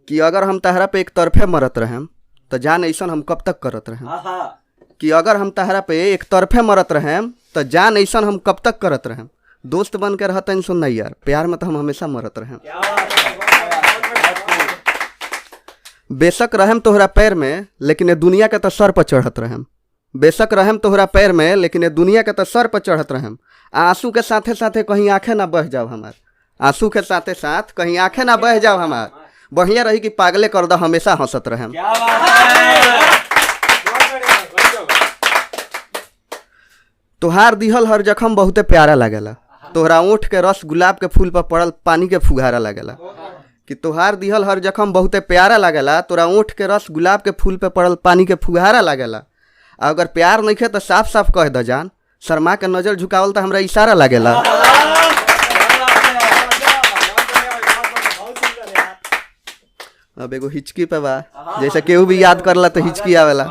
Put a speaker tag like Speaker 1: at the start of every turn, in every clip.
Speaker 1: कि अगर हम तहरा पे एक तरफे मरत रहेम तो जान ऐसन हम कब तक करत रहेम। कि अगर हम तहरा पे एक तरफे मरत रहेम तो जान ऐसन हम कब तक करत रहेम। दोस्त बन के रहतन सुन नहीं यार, प्यार में तो हम हमेशा मरत रहेम। बेशक रहेम तोहरा पैर में, लेकिन ये दुनिया के तो सर पर चढ़त रहेम। बेशक रहेम तोहरा पैर में, लेकिन ये दुनिया के तो सर पर चढ़त रहेम। आंसू के साथे साथे कहीं आंखें ना बह जाओ हमार। आंसू के साथे साथ कहीं आंखें ना बह जाओ हमार। बढ़िया रही कि पागले कर दो, हमेशा हंसत रहेम। तोहार दिहल हर जखम बहुते प्यारा लागेला। तोहरा ओठ के रस गुलाब के फूल पर पड़ल पानी के फुहारा लागेला। कि तोहार दिहल हर जखम बहुते प्यारा लागेला, तोरा ओठ के रस गुलाब के फूल पे पड़ल पानी के फुहारा लागेला। आ अगर प्यार नइखे तो साफ साफ कह द जान, शर्मा के नजर झुकावल तो हमरा इशारा लागेला। अब एगो हिचकी पे बा, जैसे केहू भी याद करला तो हिचकी आवेला।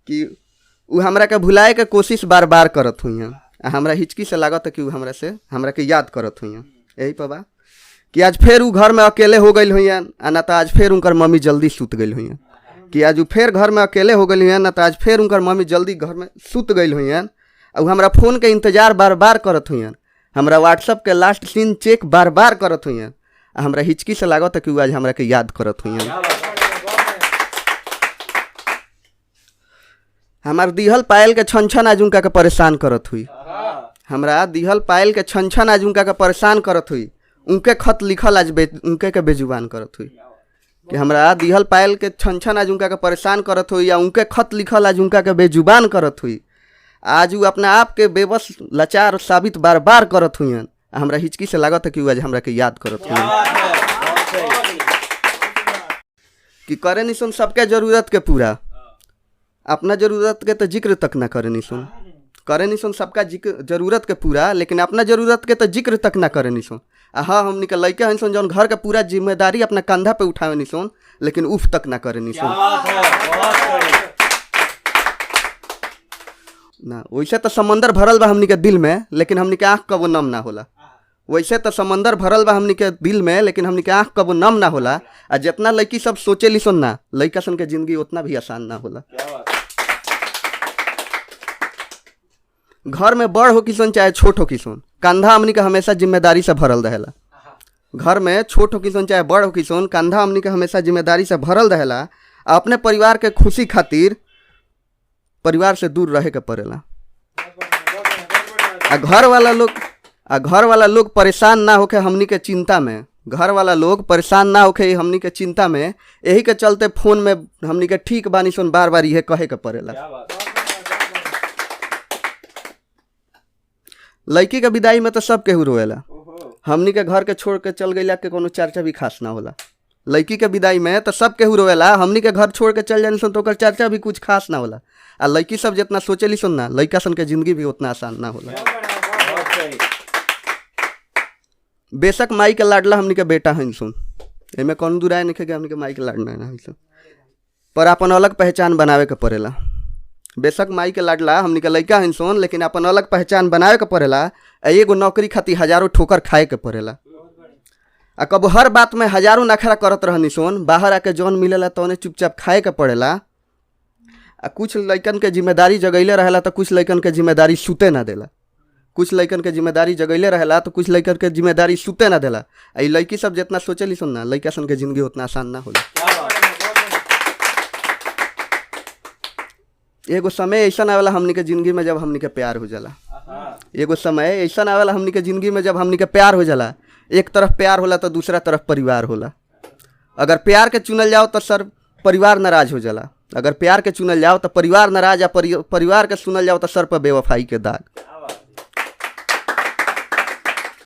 Speaker 1: कि उ हमरा के भुलाए के कोशिश बार बार करत हुई हैं, आ हमरा हिचकी से लागत कि उ हमरा से हमरा के याद करत हुई हैं। यही पर बा कि आज फेर उ घर में अकेले हो गई हुई हैं, आ ना तो आज फेर उनकर मम्मी जल्दी सुत गई हुई हैं। कि आज उ फेर घर में अकेले हो गई हुई हैं, ना तो आज फेर उनकर मम्मी जल्दी घर में सुत गई हुई हैं। आ उ हमरा फोन के इंतजार बार बार करत हुई हैं, हमरा व्हाट्सअप के लास्ट सीन चेक बार बार करत हुई हैं। आ हमरा हिचकी से लागत कि उ आज हमरा के याद करत हुई हैं। हमार दिहल पायल के छन छन आज उनका के परेशान करत हुई। हमरा दिहल पायल के छन छन आज उनका के परेशान करत हुई। उनके खत लिखल आज उनके के बेजुबान करत हुई। कि हमरा दिहल पायल के छन छन आज उनका के परेशान करत हुई, या उनके खत लिखल आज उनका के बेजुबान करत हुई। आज उ अपना आप के बेबस लाचार साबित बार बार करत हुई हैं। हमरा हिचकी से लागत है कि उ आज हमरा के याद करत हुई। कि करे नहीं सुन सबके जरूरत के पूरा, अपना जरूरत के तो जिक्र तक ना करे नहीं सुन। करे नहीं सुन सबका जिक्र जरूरत के पूरा, लेकिन अपना जरूरत के तो जिक्र तक ना करे नहीं सुन। आ हाँ, हमनी के लइका हन सुन जौन घर के पूरा जिम्मेदारी अपना कंधा पे उठावे नहीं सुन, लेकिन उफ तक ना करे नहीं सुन। ना वैसे तो समंदर भरल बा हमनी के दिल में, लेकिन हमनी के आँख कबो नम ना होला। वैसे तो समंदर भरल बा हमनी के दिल में, लेकिन हमनी के आँख कबो नम ना होला। आ जितना लड़की सब सोचेली सुन ना, लड़का सन के जिंदगी उतना भी आसान ना होला। घर में बड़ हो कि सुन चाहे छोट हो कि सुन, कंधा हमनी के हमेशा जिम्मेदारी से भरल रहेला। घर में छोट हो कि सुन चाहे बड़ हो कि सुन, कंधा हमनी के हमेशा जिम्मेदारी से भरल रहेला। आ अपने परिवार के खुशी खातिर परिवार से दूर रहे के पड़ेला। आ घर वाला लोग, आ घर वाला लोग परेशान ना होके हमनी के चिंता में, घर वाला लोग परेशान ना होके हमनी के चिंता में, यही के चलते फोन में हमनी के ठीक बानी सुन बार बार इहे कहे के पड़ेला। लड़की के विदाई में तो सब केहू रोएला, हमनी के घर के छोड़ के चल गईला के कोनो चर्चा भी खास ना होला। लड़की के विदाई में तो सब केहू रोएला, हमनी के घर छोड़ के चल जानी सन तो ओकर चर्चा भी कुछ खास ना होला। आ लड़की सब जितना सोचेली सुन ना, लड़का सन के जिंदगी भी उतना आसान ना होला। बेशक माई के लाडला हमनी के बेटा हन सुन, एमे कौन दुराय नहीं के हमनी के माई के लाडला ना हन सुन, पर अपन अलग पहचान बनावे के पड़ेला। बेशक माई के लाडला हमनी के लड़का हन सुन, लेकिन अपन अलग पहचान बनावे के पड़ेला। आ एगो नौकरी खातिर हजारों ठोकर खाए के पड़ेला। आ कबो हर बात में हजारों नखरा करत रहनी सुन, बाहर आके जौन मिलेला तौने चुपचाप खाए के पड़ेला। आ कुछ लइकन के जिम्मेदारी जगैले रहेला तो कुछ लइकन के जिम्मेदारी सुते ना देला। कुछ लइकन के जिम्मेदारी जगैले रहेला तो कुछ लइकन के जिम्मेदारी सुते ना देला। आ ई लड़की सब जितना सोचेली सुन ना, लइका सन के जिंदगी उतना आसान ना होला। एगो समय ऐसा आवेला हमनी के जिंदगी में जब हमनी के प्यार हो जाला। एगो समय ऐसा आवेला हमनी के जिंदगी में जब हमनी के प्यार हो जाला। एक तरफ प्यार होला तो दूसरा तरफ परिवार होला। अगर प्यार के चुनल जाओ तो सर परिवार नाराज हो जाला। अगर प्यार के चुनल जाओ तो परिवार नाराज, आ परिवार के सुनल जाओ तो सर पर बेवफाई के दाग।